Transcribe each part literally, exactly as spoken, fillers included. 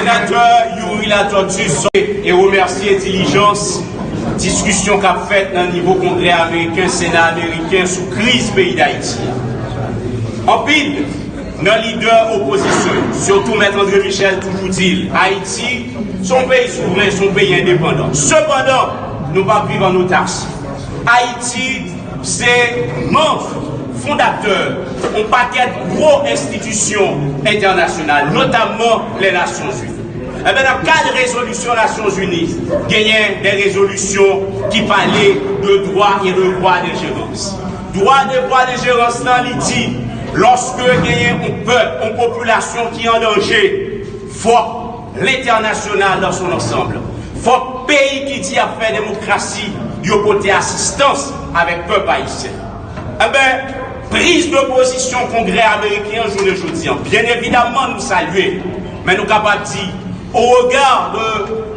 Senatè Youri Latortue e remèsye dilijans diskisyon k ap fèt nan nivo Kongrè ameriken, Sena ameriken sou kriz peyi Dayiti a. Anpil nan lidè opozisyon yo, sitou Mèt André Michel, toujou di l, Ayiti se yon peyi souvren, se yon peyi endepandan. Sepandan, nou p ap viv ann otarsi. Ayiti se manm fondatè yon pakèt gwo enstitisyon entènasyonal, notamman Lènasyonzini. Enben, nan kad rezolisyon Nasyonzini, genyen de rezolisyon ki pale de dwa e devwa de jerans. Dwa e devwa de jerans lan, li di, lòske genyen yon pèp, yon popilasyon ki an danje, fòk lentènasyonal dans son ensemble. Fòk peyi ki di y ap fè demokrasi, yo pote asistans avèk pèp ayisyen. Enben, priz de pozisyon Kongrè ameriken an jounen jodi an, byen evidamman, nou salye, men nou kapab di, au regard de,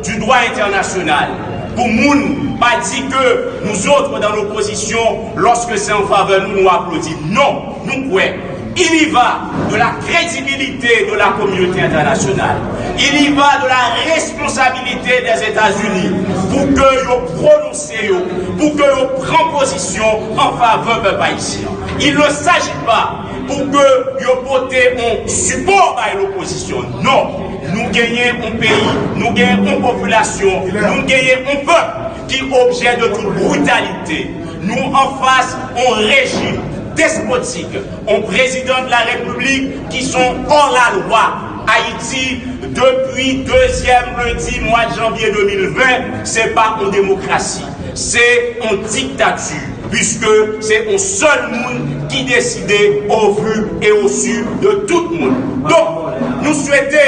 du droit international, pou moun pa di ke nous autres dans l'opposition, lorsque c'est en faveur nou, nou aplodi. Non, nou kwè, il y va de la crédibilité de la communauté internationale. Il y va de la responsabilité des États-Unis pour que yo prononse yo, pour que yo pran pozisyon an favè pèp ayisyen. Il ne s'agit pas pour que yo pote yon sipò bay lopozisyon. Non, nou genyen yon peyi, nou genyen yon popilasyon, nou genyen yon pèp ki objè de tout britalite. Nou anfas yon rejim despotik, yon prezidan de la repiblik ki se yon hors la loi. Ayiti, depi dezyèm lendi mwa janvye de mil ven, se pa yon demokrasi, se yon diktati, puiske se yon sèl moun ki deside au vu et au su de tout moun. Donk, nou swete,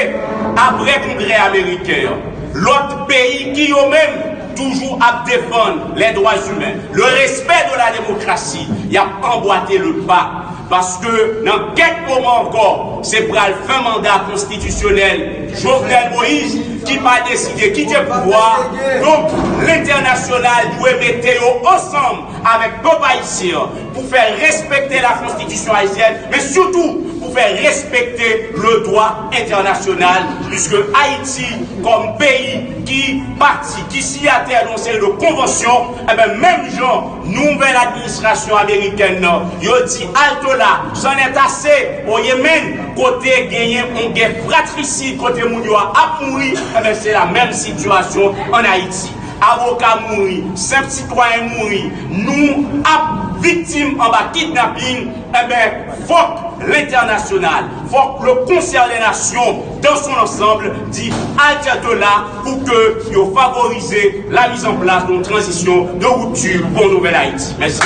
apre Kongrè ameriken an, lòt peyi ki yo menm toujou ap defann les droits humains, le respect de la démocratie, y ap anbwate le pa. Paske nan kèk moman ankò, se pral fen manda konstitisyonèl Jovenel Moïse ki pa deside kite pouvwa a. Donk, lentènasyonal dwe mete yo ansanm avèk pèp ayisyen an pou fè respekte la konstitisyon ayisyèn, men sitou pou fè respekte le droit international, puiske Ayiti, kòm peyi ki pati, ki siyatè de yon seri de konvansyon, enben, menm jan nouvèl administrasyon amerikèn nan, yo di, Altola, c'en est assez, o Yemen, kote genyen yon gè fratrisid, kote moun yo ap mouri, enben, se la menm sitiyasyon ann Ayiti. Avoka mouri, senp sitwayen mouri, nou ap viktim anba kidnaping, enben, fòk lentènasyonal, fòk le concert des nations dans son ensemble di Altola pou ke yo favorize la mise en place d'une transition de rupture pour Nouvelle Haïti. Mèsi.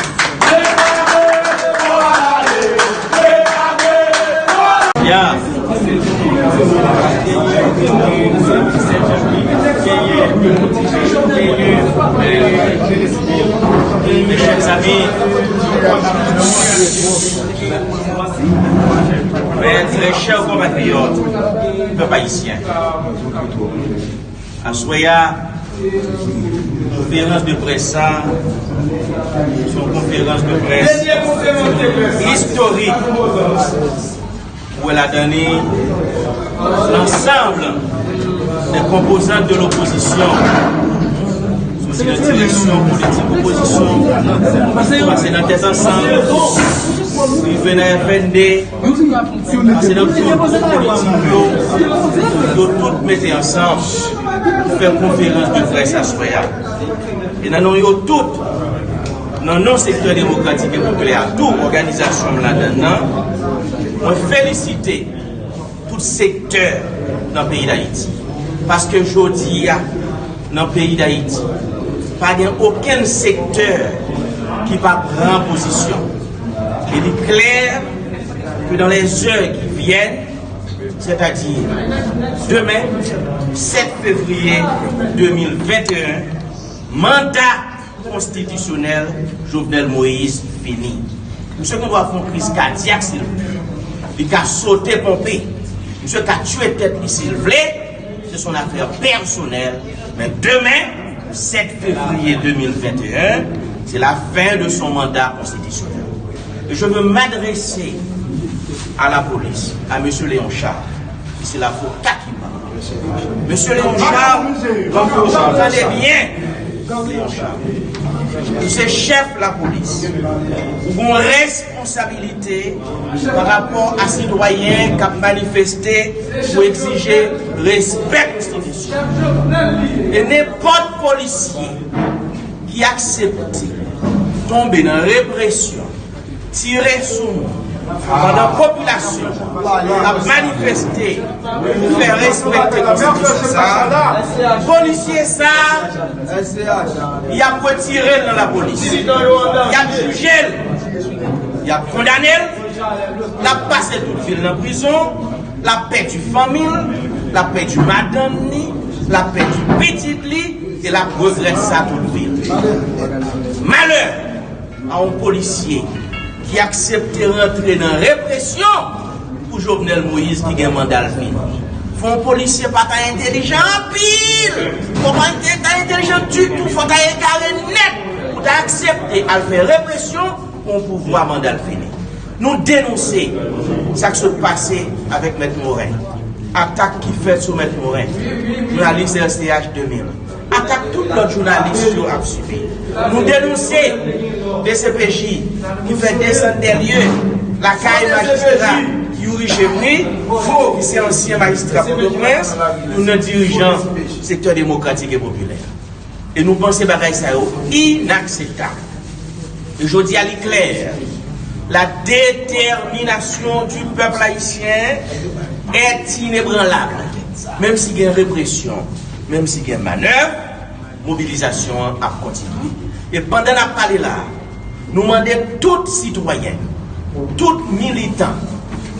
Ya. Mes chers amis, mes très chers compatriotes, pèp ayisyen, aswè a, konferans de près sa, se yon konferans de près istorik. Ou wè ladan li, l'ensemble des composantes de l'opposition, sou direksyon politik opozisyon, pase nan Tèt Ansanm, rive nan F N D, pase nan tout gwoup politik yo, yo tout mete ansanm pou fè konferans de près aswè a. E nan non yo tout, nan non sektè demokratik e popilè a tou, òganizasyon m ladan nan, mwen felisite tout sektè nan peyi Dayiti. Paske jodi a, nan peyi Dayiti, pa gen okenn sektè ki pa pran pozisyon. E li klè ke dans les heures qui viennent, c'est-à-dire demain, sept février deux mille vingt et un, manda konstitisyonèl Jovenel Moïse fini. Misye gen dwa fè yon kriz kadyak si l vle. Li ka sote ponpe. Misye ka tiye tèt li si l vle. C'est son affaire personnelle. Men demen, sept février deux mille vingt et un, c'est la fin de son mandat constitutionnel. Et je veux m'adresser à la police, à monsieur Léon Charles. Se lavoka ki pale. Mesye Léon Charles, tande byen. Léon Charles, ou se chèf lapolis. Ou gen responsabilite pa rapò a sitwayen k ap manifeste pou egzije respè konstitisyon. E nenpòt polisye ki aksepte tonbe nan represyon, tire sou moun, pandan popilasyon ap manifeste pou fè respekte konstitisyon sa a, polisye sa a, y ap retire l nan lapolis. Y ap jije l. Y ap kondane l. L ap pase tout vi l nan prizon. L ap pèdi fanmi l. L ap pèdi madanm li. L ap pèdi pitit li. E l ap regrèt sa tout vi l. Malè a yon polisye ki aksepte rantre nan represyon pou Jovenel Moïse ki gen manda l fini. Fò yon polisye pa ta entelijan anpil. Fò pa ta entelijan ditou. Fò ta egare nèt pou ta aksepte al fè represyon pou yon pouvwa manda l fini. Nou denonse sa k sot pase avèk Mèt Morin. Atak ki fèt sou Mèt Morin, jounalis R C H de mil. Atak tout lòt jounalis yo ap sibi. Nou denonse D C P J ki fè desann dè lye lakay majistra Youri Chevry, ki se ansyen majistra Pòtoprens, youn nan dirijan sektè demokratik e popilè. E nou panse bagay sa yo inakseptab. E jodi a, li klè, la détermination du peuple haïtien est inébranlable. Menm si gen represyon, menm si gen manèv, mobilizasyon an ap kontinye. E pandan n ap pale la a, nou mande tout sitwayen, tout militan,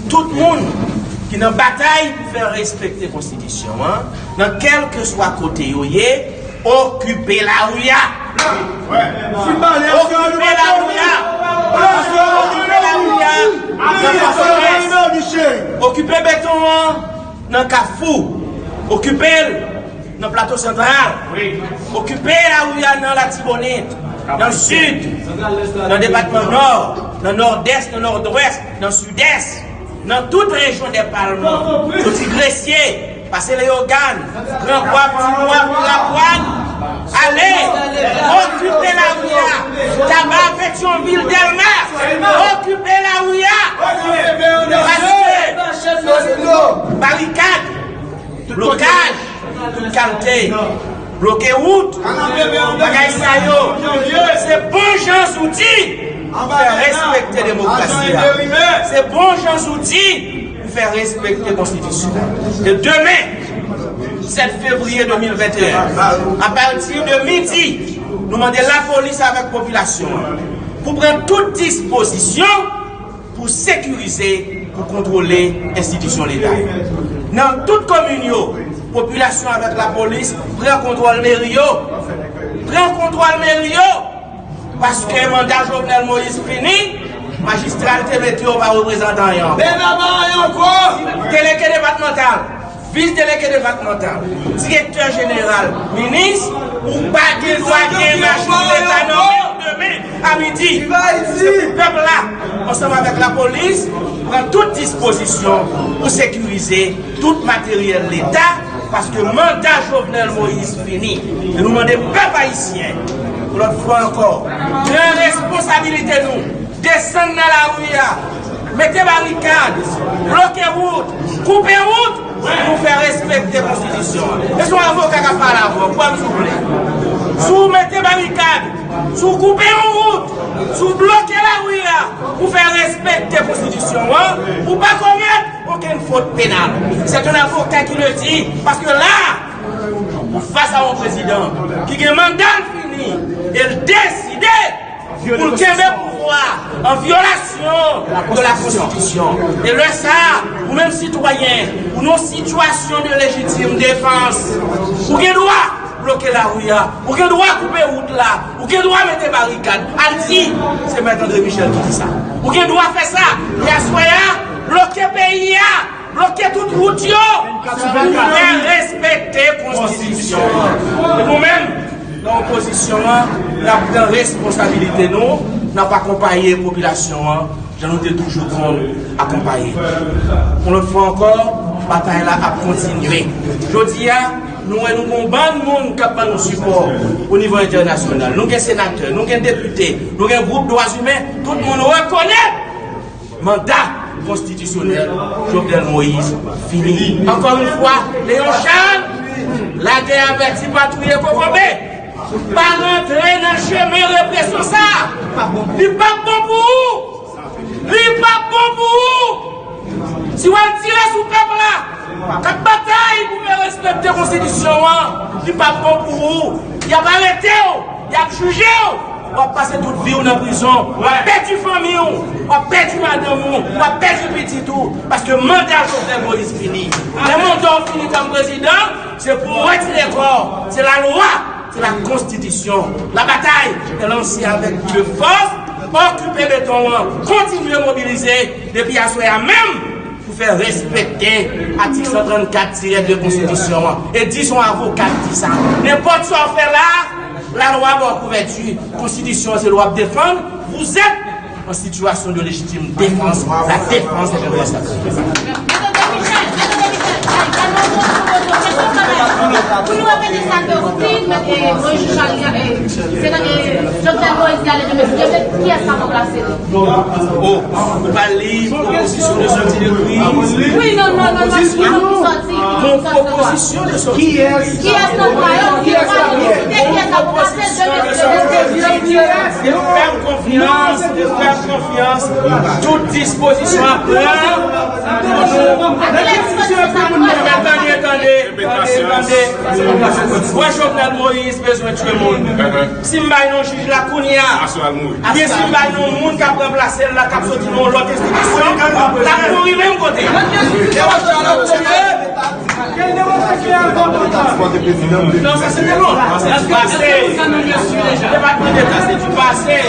tout moun ki nan batay pou fè respekte konstitisyon an, nan kèlkeswa kote yo ye, okipe lari a. Okipe lari a. Okipe lari a. Okipe beton an nan Kafou. Okipe l nan Plato Santral. Okipe lari a nan Latibonit, nan Sid, nan depatman Nò, nan Nòdès, nan Nòdwès, nan Sidès, nan tout rejyon dè palman, soti Gresye, pase Leyogàn, Gran Gwav, Ti Gwav, Lapwad, ale, okipe lari a, Taba, Petyonvil, Dèlma, okipe lari a, paske barikad, blokaj, tout kalte, bloke wout, bagay sa yo, se bon jan zouti pou fè respekte demokrasi a. Se bon jan zouti pou fè respekte konstitisyon an. E demen, sèt fevriye de mil venteyen, apati de midi, nou mande lapolis avèk popilasyon an pou pran tout dispozisyon pou sekirize, pou kontwole enstitisyon Leta yo. Nan tout komin yo, popilasyon avèk lapolis pran kontwòl meri yo. Pran kontwòl meri yo, paske manda Jovenel Moïse fini, majistra l te mete yo pa reprezante anyen ankò. Delege depatmantal, vis delege depatmantal, direktè jeneral, minis, ou pa gen dwa gen majistra Leta nonmen demen a midi. Se pou pèp la, ansanm avèk lapolis, pran tout dispozisyon pou sekirize tout materyèl Leta, paske manda Jovenel Moïse fini. E nou mande pèp ayisyen, yon lòt fwa ankò, pran responsabilite nou, desann nan lari a, mete barikad, bloke wout, koupe wout, pou fè respekte konstitisyon an. E se yon avoka k ap pale avè w, kwè m si w vle. Si w mete barikad, si w koupe yon wout, si w bloke lari a pou fè respekte konstitisyon an, ou pa komèt okenn fot penal. C'est un avocat qui le dit, paske la, ou fas a yon prezidan ki gen manda l fini e l deside pou l kenbe pouvwa an vyolasyon de la konstitisyon. E lè sa a, ou menm sitwayen, ou nan sitiyasyon de lejitim defans, ou gen dwa bloke lari a, ou gen dwa koupe wout la, ou gen dwa mete barikad. Al di, se Mèt André Michel ki di sa. Ou gen dwa fè sa. E aswè a, bloke peyi a, bloke tout wout yo, pou fè respekte konstitisyon an. E nou menm, nan opozisyon an, n ap pran responsabilite nou, n ap akonpaye popilasyon an, jan nou te toujou konn akonpaye. Yon lòt fwa ankò, Batay la ap kontinye. Jodi a, nou wè nou gon bann moun k ap ban nou sipò o nivo entènasyonal. Nou gen senatè, nou gen depite, nou gen gwoup dwa imen, tout moun rekonèt manda konstitisyonèl Jovenel Moïse fini. Ankò yon fwa, Léon Charles, lagè avèti pa touye kokobe. Pa rantre nan chemen represyon sa. Li p ap bon pou ou. Li p ap bon pou ou. Si w al tire sou pèp la, k ap batay pou fè respekte konstitisyon an, li p ap bon pou ou. Y ap arete w, y ap jije w. W ap pase tout vi w nan prizon. W ap pèdi fanmi w. W ap pèdi madanm ou. W ap pèdi pitit ou. Paske manda Jovenel Moïse fini. Lè manda w fini kòm prezidan, se pou w retire kò w. Se lalwa. Se la konstitisyon. La batay est lancée avec de force. Okipe beton an. Kontinye mobilize depi aswè a menm pou fè respekte atik san trannkat tirè de konstitisyon an. E di se yon avoka ki di sa. Nenpòt sa w fè la, lalwa ba w kouvèti. Konstitisyon an se l w ap defann. Vous êtes en situation de légitime défense. La défense est une prestateur. Pou nou repete sa ke ou di, eh, Moïse Charles, eh, se nan, eh, Jovenel Moïse, y ale demen, kiyès k ap ranplase li? Oh, ou pale pwopozisyon de sòti de kriz. Wi, non, non, non, non, wi, non, ki sòti. Bon pwopozisyon de sòti de kriz. Kiyès nan twa yo? Kiyès k ap ranplase? Kiyès k ap ranplase? De fè m konfyans, de fè m konfyans. Tout dispozisyon ap pran pou nou. Tande, tande, tande, tande. Wè Jovenel Moïse bezwen tchwe moun. Si m bay non jij la kounye a, oubyen si m bay non moun k ap ranplase l la, k ap soti nan yon lòt enstitisyon, l ap mouri menm kote. Non, sa se te lòt. Pase. Depatman Deta se di pase.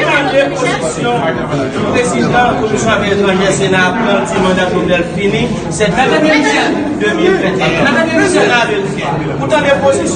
Tande pozisyon prezidan Komisyon Afè Etranjè Sena a pran, di manda Jovenel fini, se de mil venteyen. Sena ameriken. Ou tande pozisyon